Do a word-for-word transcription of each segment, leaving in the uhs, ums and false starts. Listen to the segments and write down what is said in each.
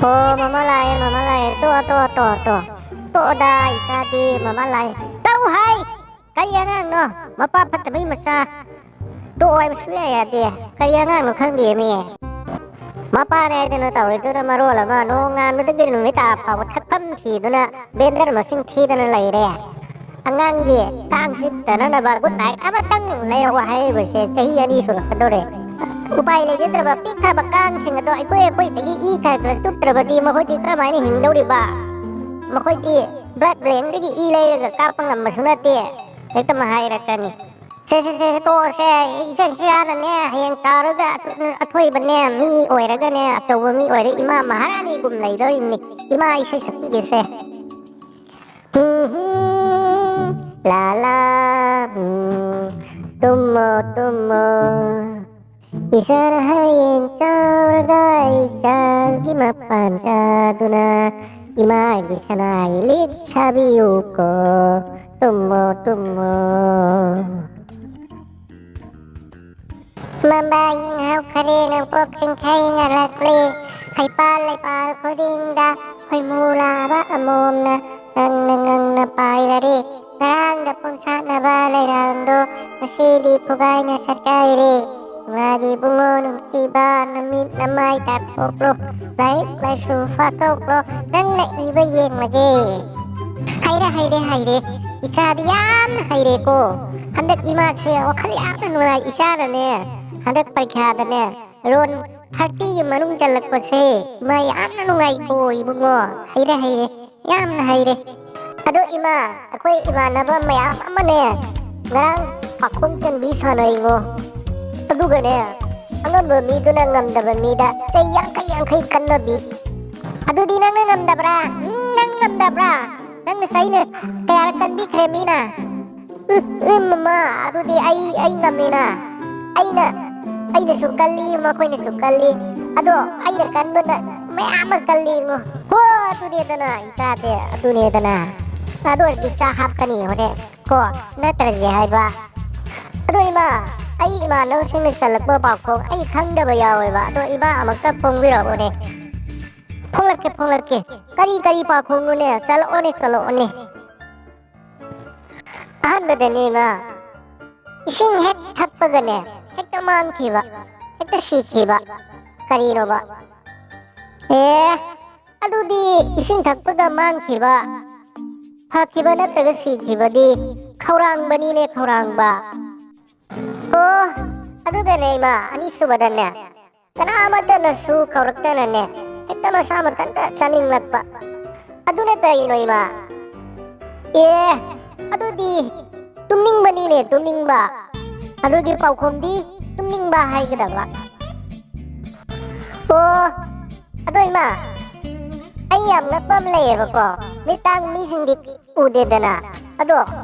ꯑꯣ, ꯃꯃꯥ ꯂꯥꯛꯑꯦ, ꯃꯃꯥ ꯂꯥꯛꯑꯦ꯫ ꯇꯣꯛꯑꯣ, ꯇꯣꯛꯑꯣ, ꯇꯣꯛꯑꯣ, ꯇꯣꯛꯑꯣ꯫ ꯇꯣꯛꯑꯣꯗ, ꯏꯆꯥꯗꯤ, ꯃꯃꯥ ꯂꯥꯛꯑꯦ꯫ ꯇꯧ ꯍꯥꯏ! ꯀꯔꯤ ꯑꯉꯥꯡꯅꯣ? ꯃꯄꯥ ꯐꯠꯇꯕꯩ ꯃꯆꯥ꯫ ꯇꯣꯛꯑꯣ ꯍꯥꯏꯕ ꯁꯨꯡꯌꯥ ꯌꯥꯗꯦ꯫ ꯀꯔꯤ ꯑꯉꯥꯡꯅꯣ ꯈꯪꯗꯦꯃꯤ꯫ ꯃꯄꯥꯅꯦ ꯍꯥꯏꯗꯅ ꯇꯧꯔꯤꯗꯨꯅ ꯃꯔꯣꯜ ꯑꯃ, ꯅꯣꯡꯉꯥꯟꯕꯗꯒꯤ ꯅꯨꯃꯤꯠ ꯇꯥꯕ ꯐꯥꯎꯕ ꯊꯛꯐꯝ ꯊꯤꯗꯨꯅ, ꯕꯦꯟꯗꯔ ꯃꯁꯤꯡ ꯊꯤꯗꯅ ꯂꯩꯔꯦ꯫ ꯑꯉꯥꯡꯒꯤ ꯀꯥꯡ ꯆꯤꯛꯇꯅꯅꯕ ꯒꯨꯗ ꯅꯥꯏꯠ ꯑꯃꯇꯪ ꯂꯩꯔꯛꯑꯣ ꯍꯥꯏꯔꯤꯕꯁꯦ ꯆꯍꯤ ꯑꯅꯤ ꯁꯨꯔꯛꯀꯗꯧꯔꯦ꯫ ꯎꯄꯥꯏ ꯂꯩꯖꯗ꯭ꯔꯕ ꯄꯤꯛꯈ꯭ꯔꯕ ꯀꯥꯡꯁꯤꯡ ꯑꯗꯣ ꯑꯩꯈꯣꯏ ꯑꯩꯈꯣꯏꯗꯒꯤ ꯏ ꯈꯔ ꯈꯔ ꯆꯨꯞꯇ꯭ꯔꯕꯗꯤ ꯃꯈꯣꯏꯗꯤ ꯀꯔꯝꯍꯥꯏꯅ ꯍꯤꯡꯗꯧꯔꯤꯕ? ꯃꯈꯣꯏꯗꯤ ꯕ꯭ꯂꯗ ꯕꯦꯡꯗꯒꯤ ꯏ ꯂꯩꯔꯒ ꯀꯥꯞꯄ ꯉꯝꯕꯁꯨ ꯅꯠꯇꯦ꯫ ꯍꯦꯛꯇ ꯃꯍꯥꯏꯔꯛꯀꯅꯤ꯫ "ꯁꯦ, ꯁꯦ, ꯁꯦ, ꯁꯦ, ꯇꯣꯛꯑꯁꯦ꯫ ꯏꯆꯟ ꯏꯆꯥꯅꯅꯦ, ꯍꯌꯦꯡ ꯆꯥꯎꯔꯒ ꯑꯊꯣꯏꯕꯅꯦ, ꯃꯤ ꯑꯣꯏꯔꯒꯅꯦ, ꯑꯆꯧꯕ ꯃꯤ ꯑꯣꯏꯔ ꯏꯃꯥ ꯃꯍꯥꯔꯥꯅꯤꯒꯨꯝ ꯂꯩꯗꯧꯔꯤꯕꯅꯤ꯫ ꯏꯃꯥ ꯏꯁꯩ ꯁꯛꯄꯤꯒꯦꯁꯦ"꯫ ꯍꯨꯝ, ꯂꯥ, ꯂꯥ, ꯍꯨꯝ, ꯇꯨꯝꯃꯣ, ꯇꯨꯝꯃꯣ꯫ ꯏꯆꯥꯅ ꯍꯌꯦꯡ ꯆꯥꯎꯔꯒ ꯏꯆꯥꯒꯤ ꯃꯄꯥꯟ ꯆꯥꯗꯨꯅ ꯏꯃꯥꯒꯤ ꯁꯅꯥꯒꯤ ꯂꯤꯛ ꯁꯥꯕꯤꯌꯨꯀꯣ꯫ ꯇꯨꯝꯃꯣ, ꯇꯨꯝꯃꯣ꯫ ꯃꯕꯥ ꯌꯦꯡꯍꯧꯈ꯭ꯔꯦ, ꯅꯣꯡꯄꯣꯛ ꯆꯤꯡꯈꯩ ꯉꯥꯜꯂꯛꯂꯦ꯫ ꯂꯩꯄꯥꯛ ꯂꯩꯄꯥꯛ ꯈꯨꯗꯤꯡꯗ ꯈꯣꯏꯃꯨ ꯂꯥꯕ ꯑꯃꯣꯝꯅ ꯉꯪꯅ ꯉꯪꯅ ꯄꯥꯏꯔꯔꯦ꯫ ꯉꯔꯥꯡꯗ ꯄꯣꯝꯁꯥꯠꯅꯕ ꯂꯩꯔꯥꯡꯗꯣ ꯉꯁꯤꯗꯤ ꯐꯨꯒꯥꯏꯅ ꯁꯛꯀꯥꯏꯔꯦ꯫ ꯏꯃꯥꯒꯤ ꯏꯕꯨꯡꯉꯣ ꯅꯨꯡꯁꯤꯕ, ꯅꯃꯤꯠ ꯅꯃꯥꯏ ꯇꯥꯊꯣꯛꯂꯣ꯫ ꯂꯥꯏꯔꯤꯛ ꯂꯥꯏꯁꯨ ꯐꯥꯊꯣꯛꯂꯣ꯫ ꯅꯪꯅ ꯏꯕ ꯌꯦꯡꯂꯒꯦ꯫ ꯍꯩꯔꯦ, ꯍꯩꯔꯦ, ꯍꯩꯔꯦ꯫ ꯏꯆꯥꯗꯤ ꯌꯥꯝꯅ ꯍꯩꯔꯦꯀꯣ꯫ ꯍꯟꯗꯛ ꯏꯃꯥꯁꯦ ꯋꯥꯈꯜ ꯌꯥꯝꯅ ꯅꯨꯡꯉꯥꯏ꯫ ꯏꯆꯥꯅꯅꯦ, ꯍꯟꯗꯛ ꯄꯔꯤꯈ꯭ꯌꯥꯗꯅꯦ, ꯔꯣꯟ ꯊꯥꯔꯇꯤꯒꯤ ꯃꯅꯨꯡ ꯆꯜꯂꯛꯄꯁꯦ ꯏꯃꯥ ꯌꯥꯝꯅ ꯅꯨꯡꯉꯥꯏꯀꯣ ꯏꯕꯨꯡꯉꯣ꯫ ꯍꯩꯔꯦ, ꯍꯩꯔꯦ, ꯌꯥꯝꯅ ꯍꯩꯔꯦ꯫ ꯑꯗꯣ ꯏꯃꯥ, ꯑꯩꯈꯣꯏ ꯏꯃꯥꯟꯅꯕ ꯃꯌꯥꯝ ꯑꯃꯅꯦ ꯉꯔꯥꯡ ꯄꯥꯈꯣꯡ ꯆꯟꯕꯤ ꯁꯥꯟꯅꯩꯉꯣ꯫ ꯑꯗꯨꯒꯅꯦ, ꯑꯉꯝꯕ ꯃꯤꯗꯨꯅ ꯉꯝꯗꯕ ꯃꯤꯗ ꯆꯩ ꯌꯥꯡꯈꯩ ꯌꯥꯡꯈꯩ ꯀꯟꯅꯕꯤ꯫ ꯑꯗꯨꯗꯤ ꯅꯪꯅ ꯉꯝꯗꯕ꯭ꯔꯥ? ꯎꯝ, ꯅꯪ ꯉꯝꯗꯕ꯭ꯔꯥ? ꯅꯪꯅ ꯆꯩꯅ ꯀꯌꯥꯔꯛ ꯀꯟꯕꯤꯈ꯭ꯔꯦ ꯃꯤꯅ? ꯎ, ꯎ, ꯃꯃꯥ, ꯑꯗꯨꯗꯤ ꯑꯩ, ꯑꯩ ꯉꯝꯃꯦꯅ꯫ ꯑꯩꯅ, ꯑꯩꯅꯁꯨ ꯀꯜꯂꯤ, ꯃꯈꯣꯏꯅꯁꯨ ꯀꯜꯂꯤ꯫ ꯑꯗꯣ ꯑꯩꯅ ꯀꯟꯕꯅ ꯃꯌꯥꯝ ꯑꯃ ꯀꯜꯂꯤꯉꯣ꯫ ꯍꯣ, ꯑꯗꯨꯅꯦꯗꯅ, ꯏꯆꯥꯗꯤ, ꯑꯗꯨꯅꯦꯗꯅ꯫ ꯑꯗꯨ ꯑꯣꯏꯔꯗꯤ ꯆꯥꯛ ꯍꯥꯞꯀꯅꯤ ꯍꯣꯔꯦꯟ꯫ ꯀꯣ, ꯅꯠꯇ꯭ꯔꯗꯤ ꯍꯥꯏꯕ꯫ ꯑꯗꯣ ꯏꯃꯥ, ꯑꯩ ꯏꯃꯥꯟꯅꯕꯁꯤꯡꯅ ꯆꯜꯂꯛꯄ ꯄꯥꯎꯈꯣꯡ ꯑꯩ ꯈꯪꯗꯕ ꯌꯥꯎꯋꯦꯕ꯫ ꯑꯗꯣ ꯏꯃꯥ ꯑꯃꯨꯛꯇ ꯐꯣꯡꯕꯤꯔꯛꯎꯅꯦ꯫ ꯐꯣꯡꯂꯛꯀꯦ, ꯐꯣꯡꯂꯛꯀꯦ꯫ ꯀꯔꯤ, ꯀꯔꯤ ꯄꯥꯎꯈꯣꯡꯅꯣꯅꯦ? ꯆꯠꯂꯛꯑꯣꯅꯦ, ꯆꯠꯂꯛꯑꯣꯅꯦ꯫ ꯑꯍꯥꯟꯕꯗꯅꯦ, ꯏꯃꯥ, ꯏꯁꯤꯡ ꯍꯦꯛ ꯊꯛꯄꯒꯅꯦ, ꯍꯦꯛꯇ ꯃꯥꯡꯈꯤꯕ, ꯍꯦꯛꯇ ꯁꯤꯈꯤꯕ꯫ ꯀꯔꯤꯅꯣꯕ? ꯑꯦ, ꯑꯗꯨꯗꯤ ꯏꯁꯤꯡ ꯊꯛꯄꯒ ꯃꯥꯡꯈꯤꯕ, ꯐꯈꯤꯕ ꯅꯠꯇ꯭ꯔꯒ ꯁꯤꯈꯤꯕꯗꯤ ꯈꯧꯔꯥꯡꯕꯅꯤꯅꯦ, ꯈꯧꯔꯥꯡꯕ꯫ ꯑꯣ, ꯑꯗꯨꯒꯅꯦ, ꯏꯃꯥ, ꯑꯅꯤꯁꯨꯕꯗꯅꯦ, ꯀꯅꯥꯃꯠꯇꯅꯁꯨ ꯀꯧꯔꯛꯇꯅꯅꯦ, ꯍꯦꯛꯇ ꯃꯁꯥ ꯃꯊꯟꯇ ꯆꯥꯅꯤꯡꯂꯛꯄ꯫ ꯑꯗꯨꯅ ꯀꯔꯤꯅꯣ, ꯏꯃꯥ? ꯑꯦ, ꯑꯗꯨꯗꯤ ꯇꯨꯝꯅꯤꯡꯕꯅꯤꯅꯦ, ꯇꯨꯝꯅꯤꯡꯕ꯫ ꯑꯗꯨꯒꯤ ꯄꯥꯎꯈꯨꯝꯗꯤ ꯇꯨꯝꯅꯤꯡꯕ ꯍꯥꯏꯒꯗꯕ꯫ ꯑꯣ, ꯑꯗꯣ ꯏꯃꯥ, ꯑꯩ ꯌꯥꯝ ꯉꯛꯄ ꯑꯃ ꯂꯩꯌꯦꯕꯀꯣ꯫ ꯃꯤꯠ ꯇꯥꯡꯕ ꯃꯤꯁꯤꯡꯗꯤ ꯎꯗꯦꯗꯅ꯫ ꯑꯗꯣ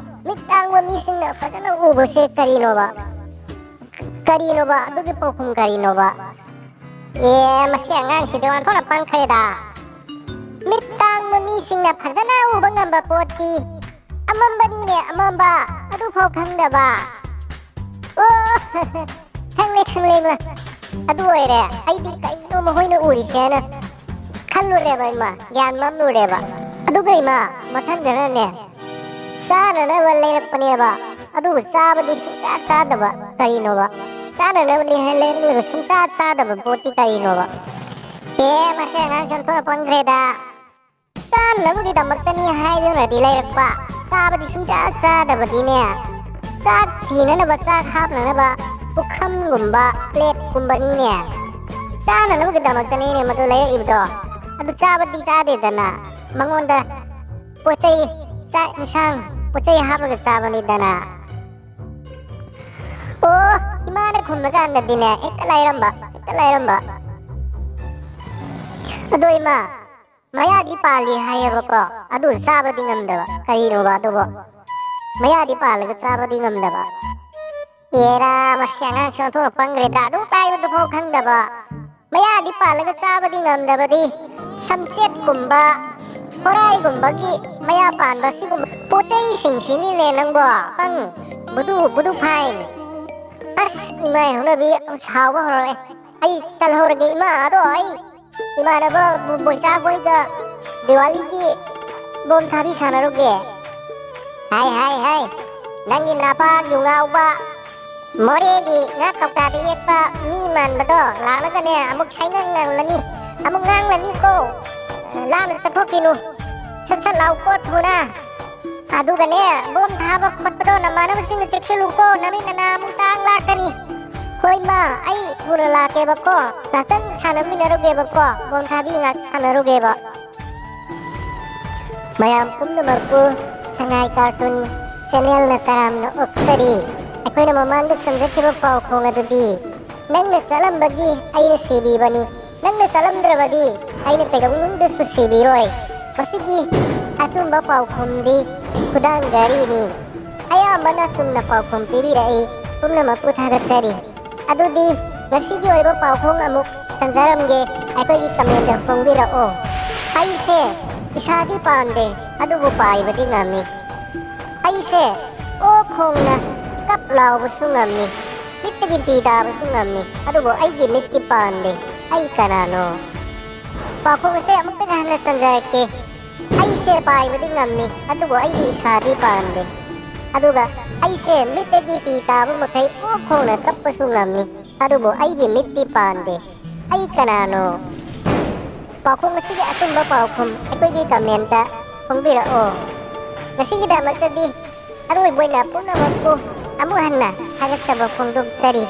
ꯃꯤꯠ ꯇꯥꯡꯕ ꯃꯤꯁꯤꯡꯅ ꯐꯖꯅ ꯎꯕꯁꯦ ꯀꯔꯤꯅꯣꯕ? ꯀꯔꯤꯅꯣꯕ? ꯑꯗꯨꯒꯤ ꯄꯥꯎꯈꯨꯝ ꯀꯔꯤꯅꯣꯕ? ꯑꯦ, ꯃꯁꯤ ꯑꯉꯥꯡꯁꯤꯗꯤ ꯑꯣꯟꯊꯣꯛꯅ ꯄꯪꯈ꯭ꯔꯦꯗ꯫ ꯃꯤꯠ ꯇꯥꯡꯕ ꯃꯤꯁꯤꯡꯅ ꯐꯖꯅ ꯎꯕ ꯉꯝꯕ ꯄꯣꯠꯇꯤ ꯑꯃꯝꯕꯅꯤꯅꯦ, ꯑꯃꯝꯕ꯫ ꯑꯗꯨꯐꯥꯎ ꯈꯪꯗꯕ꯫ ꯑꯣ, ꯈꯪꯂꯦ, ꯈꯪꯂꯦ, ꯏꯃꯥ꯫ ꯑꯗꯨ ꯑꯣꯏꯔꯦ, ꯑꯩꯗꯤ ꯀꯩꯅꯣ ꯃꯈꯣꯏꯅ ꯎꯔꯤꯁꯦꯅ ꯈꯜꯂꯨꯔꯦꯕ, ꯏꯃꯥ꯫ ꯒ꯭ꯌꯥꯟ ꯃꯝꯂꯨꯔꯦꯕ꯫ ꯑꯗꯨꯒ, ꯏꯃꯥ, ꯃꯊꯪꯗꯅꯅꯦ, ꯆꯥꯅꯅꯕ ꯂꯩꯔꯛꯄꯅꯦꯕ, ꯑꯗꯨꯕꯨ ꯆꯥꯕꯗꯤ ꯁꯨꯡꯆꯥ ꯆꯥꯗꯕ꯫ ꯀꯔꯤꯅꯣꯕ? ꯆꯥꯅꯅꯕꯅꯤ ꯍꯥꯏ ꯂꯩꯔꯛꯂꯒ ꯁꯨꯡꯆꯥ ꯆꯥꯗꯕ ꯄꯣꯠꯇꯤ ꯀꯔꯤꯅꯣꯕ? ꯑꯦ, ꯃꯁꯤ ꯑꯉꯥꯡꯁꯦ ꯑꯣꯟꯊꯣꯛꯅ ꯄꯪꯈ꯭ꯔꯦꯗ꯫ ꯆꯥꯅꯕꯒꯤꯗꯃꯛꯇꯅꯤ ꯍꯥꯏꯗꯨꯅꯗꯤ ꯂꯩꯔꯛꯄ, ꯆꯥꯕꯗꯤ ꯁꯨꯡꯆꯥ ꯆꯥꯗꯕꯗꯤꯅꯦ꯫ ꯆꯥꯛ ꯊꯤꯅꯅꯕ, ꯆꯥꯛ ꯍꯥꯞꯅꯅꯕ ꯄꯨꯈꯝꯒꯨꯝꯕ, ꯄ꯭ꯂꯦꯠꯀꯨꯝꯕꯅꯤꯅꯦ꯫ ꯆꯥꯅꯅꯕꯒꯤꯗꯃꯛꯇꯅꯤꯅꯦ ꯃꯗꯨ ꯂꯩꯔꯛꯏꯕꯗꯣ꯫ ꯑꯗꯨ ꯆꯥꯕꯗꯤ ꯆꯥꯗꯦꯗꯅ, ꯃꯉꯣꯟꯗ ꯄꯣꯠ ꯆꯩ, ꯆꯥꯛ ꯏꯟꯁꯥꯡ, ꯄꯣꯠ ꯆꯩ ꯍꯥꯞꯄꯒ ꯆꯥꯕꯅꯤꯗꯅ꯫ ꯑꯣ, ꯏꯃꯥꯅ ꯈꯨꯝꯕ ꯀꯥꯟꯗꯗꯤꯅꯦ, ꯍꯦꯛꯇ ꯂꯩꯔꯝꯕ, ꯍꯦꯛꯇ ꯂꯩꯔꯝꯕ꯫ ꯑꯗꯣ ꯏꯃꯥ, ꯃꯌꯥꯗꯤ ꯄꯥꯜꯂꯤ ꯍꯥꯏꯌꯦꯕꯀꯣ, ꯑꯗꯨ ꯆꯥꯕꯗꯤ ꯉꯝꯗꯕ꯫ ꯀꯔꯤꯅꯣꯕ ꯑꯗꯨꯕꯣ? ꯃꯌꯥꯗꯤ ꯄꯥꯜꯂꯒ ꯆꯥꯕꯗꯤ ꯉꯝꯗꯕ꯫ ꯑꯦꯔꯥ, ꯃꯁꯤ ꯑꯉꯥꯡꯁꯦ ꯑꯣꯟꯊꯣꯛꯅ ꯄꯪꯈ꯭ꯔꯦꯗ꯫ ꯑꯗꯨ ꯆꯥꯏꯕꯗꯨꯐꯥꯎ ꯈꯪꯗꯕ꯫ ꯃꯌꯥꯗꯤ ꯄꯥꯜꯂꯒ ꯆꯥꯕꯗꯤ ꯉꯝꯗꯕꯗꯤ ꯁꯝꯆꯦꯠꯀꯨꯝꯕ, ꯍꯣꯔꯥꯏꯒꯨꯝꯕꯒꯤ ꯃꯌꯥ ꯄꯥꯟꯕ ꯁꯤꯒꯨꯝꯕ ꯄꯣꯠ ꯆꯩꯁꯤꯡꯁꯤꯅꯤꯅꯦ ꯅꯪꯕꯣ꯫ ꯄꯪ, ꯕꯨꯗꯨ, ꯕꯨꯗꯨ ꯐꯥꯏꯟ꯫ ꯑꯁ, ꯏꯃꯥꯏ ꯍꯧꯅꯕꯤ ꯁꯥꯎꯕ ꯍꯧꯔꯛꯑꯦ꯫ ꯑꯩ ꯆꯠꯍꯧꯔꯒꯦ ꯏꯃꯥ, ꯑꯗꯣ ꯑꯩ ꯏꯃꯥꯟꯅꯕ ꯕꯣꯏꯆꯥ ꯈꯣꯏꯗ ꯗꯤꯋꯥꯂꯤꯒꯤ ꯕꯣꯝ ꯊꯥꯕꯤ ꯁꯥꯟꯅꯔꯨꯒꯦ꯫ ꯍꯥꯏ ꯍꯥꯏ ꯍꯥꯏ, ꯅꯪꯒꯤ ꯅꯄꯥ ꯌꯨ ꯉꯥꯎꯕ, ꯃꯣꯔꯦꯒꯤ ꯉꯥ ꯀꯧꯇꯥꯗ ꯌꯦꯛꯄ ꯃꯤ ꯃꯥꯟꯕꯗꯣ ꯂꯥꯛꯂꯒꯅꯦ ꯑꯃꯨꯛ ꯁꯥꯏꯅ ꯉꯪꯂꯅꯤ, ꯑꯃꯨꯛ ꯉꯥꯡꯂꯅꯤꯀꯣ꯫ ꯂꯥꯞꯅ ꯆꯠꯊꯣꯛꯈꯤꯅꯨ, ꯁꯠ ꯁꯠ ꯂꯥꯎꯀꯣ ꯊꯨꯅ꯫ ꯑꯗꯨꯒꯅꯦ, ꯕꯣꯝ ꯊꯥꯕ ꯈꯣꯠꯄꯗꯣ ꯅꯃꯥꯟꯅꯕꯁꯤꯡꯒ ꯆꯦꯛꯁꯤꯜꯂꯨꯀꯣ, ꯅꯃꯤꯠ ꯅꯅꯥ ꯑꯃꯨꯛ ꯇꯥꯡ ꯂꯥꯛꯀꯅꯤ꯫ ꯍꯣꯏ ꯃꯥ, ꯑꯩ ꯊꯨꯅ ꯂꯥꯛꯀꯦꯕꯀꯣ, ꯉꯥꯛꯇꯪ ꯁꯥꯟꯅꯃꯤꯟꯅꯔꯨꯒꯦꯕꯀꯣ, ꯕꯣꯝ ꯊꯥꯕꯤ ꯉꯥꯛ ꯁꯥꯟꯅꯔꯨꯒꯦꯕ꯫ ꯃꯌꯥꯝ ꯄꯨꯝꯅꯃꯛꯄꯨ ꯁꯉꯥꯏ ꯀꯥꯔꯇꯨꯟ ꯆꯦꯅꯦꯜꯅ ꯇꯔꯥꯝꯅ ꯑꯣꯛꯆꯔꯤ꯫ ꯑꯩꯈꯣꯏꯅ ꯃꯃꯥꯡꯗ ꯆꯟꯖꯈꯤꯕ ꯄꯥꯎꯈꯣꯡ ꯑꯗꯨꯗꯤ ꯅꯪꯅ ꯆꯠꯂꯝꯕꯒꯤ ꯑꯩꯅ ꯁꯤꯕꯤꯕꯅꯤ, ꯅꯪꯅ ꯆꯠꯂꯝꯗ꯭ꯔꯕꯗꯤ ꯑꯩꯅ ꯀꯩꯗꯧꯅꯨꯡꯗꯁꯨ ꯁꯤꯕꯤꯔꯣꯏ꯫ ꯃꯁꯤꯒꯤ ꯑꯆꯨꯝꯕ ꯄꯥꯎꯈꯨꯝꯗꯤ ꯈꯨꯗꯥꯡ ꯘꯔꯤꯅꯤ꯫ ꯑꯌꯥꯝꯕꯅ ꯆꯨꯝꯅ ꯄꯥꯎꯈꯨꯝ ꯄꯤꯕꯤꯔꯛꯏ, ꯄꯨꯝꯅꯃꯛꯄꯨ ꯊꯥꯒꯠꯆꯔꯤ꯫ ꯑꯗꯨꯗꯤ ꯉꯁꯤꯒꯤ ꯑꯣꯏꯕ ꯄꯥꯎꯈꯣꯡ ꯑꯃꯨꯛ ꯆꯟꯖꯔꯝꯒꯦ ꯑꯩꯈꯣꯏꯒꯤ ꯀꯃꯦꯟꯗ ꯐꯣꯡꯕꯤꯔꯛꯑꯣ꯫ ꯑꯩꯁꯦ ꯏꯁꯥꯗꯤ ꯄꯥꯟꯗꯦ, ꯑꯗꯨꯕꯨ ꯄꯥꯏꯕꯗꯤ ꯉꯝꯃꯤ꯫ ꯑꯩꯁꯦ ꯑꯣ ꯈꯣꯡꯅ ꯀꯞ ꯂꯥꯎꯕꯁꯨ ꯉꯝꯃꯤ, ꯃꯤꯠꯇꯒꯤ ꯄꯤ ꯇꯥꯕꯁꯨ ꯉꯝꯃꯤ, ꯑꯗꯨꯕꯨ ꯑꯩꯒꯤ ꯃꯤꯠꯇꯤ ꯄꯥꯟꯗꯦ꯫ ꯑꯩ ꯀꯅꯥꯅꯣ? ꯄꯥꯎꯈꯣꯡ ꯑꯁꯦ ꯑꯃꯨꯛꯇꯒ ꯍꯟꯅ ꯆꯟꯖꯔꯛꯀꯦ꯫ ꯑꯩꯁꯦ ꯄꯥꯏꯕꯗꯤ ꯉꯝꯃꯤ, ꯑꯗꯨꯕꯨ ꯑꯩꯒꯤ ꯏꯁꯥꯗꯤ ꯄꯥꯟꯗꯦ꯫ ꯑꯗꯨꯒ ꯑꯩꯁꯦ ꯃꯤꯠꯇꯒꯤ ꯄꯤ ꯇꯥꯕ ꯃꯈꯩ ꯑꯣꯛ ꯈꯣꯡꯅ ꯀꯞꯄꯁꯨ ꯉꯝꯃꯤ, ꯑꯗꯨꯕꯨ ꯑꯩꯒꯤ ꯃꯤꯠꯇꯤ ꯄꯥꯟꯗꯦ꯫ ꯑꯩ ꯀꯅꯥꯅꯣ? ꯄꯥꯎꯈꯨꯝ ꯑꯁꯤꯒꯤ ꯑꯆꯨꯝꯕ ꯄꯥꯎꯈꯨꯝ ꯑꯩꯈꯣꯏꯒꯤ ꯀꯃꯦꯟꯇ ꯐꯣꯡꯕꯤꯔꯛꯑꯣ꯫ ꯉꯁꯤꯒꯤꯗꯃꯛꯇꯗꯤ ꯑꯔꯣꯏꯕ ꯑꯣꯏꯅ ꯄꯨꯝꯅꯃꯛꯄꯨ ꯑꯃꯨꯛ ꯍꯟꯅ ꯊꯥꯒꯠꯆꯕ ꯐꯣꯡꯗꯣꯛꯆꯔꯤ꯫